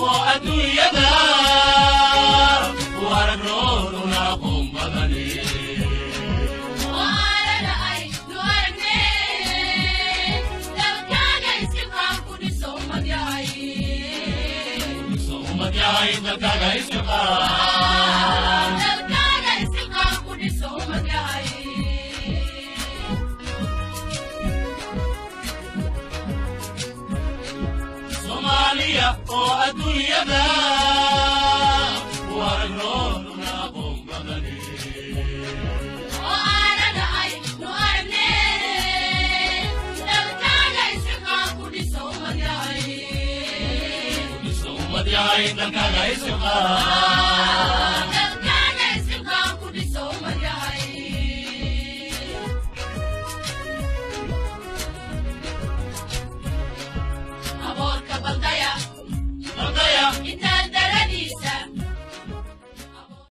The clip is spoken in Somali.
Oo adduunyada u aragroon una aqoon badane. Oo aanana aynu aragnee, dalkaaga isxilqaan ku dhiso, ummad yahay. Dhiso, ummad yahay, dalkaaga isxilqaan. Dalkaaga isxilqaan ku dhiso, ummad yahay. Soomaaliya oo adduunyada u aragroon una aqoon badane. Oo aanana aynu aragnee, dalkaaga isxilqaan ku dhiso, ummad yahay. Dhiso, ummad yahay, dalkaaga isxilqaan.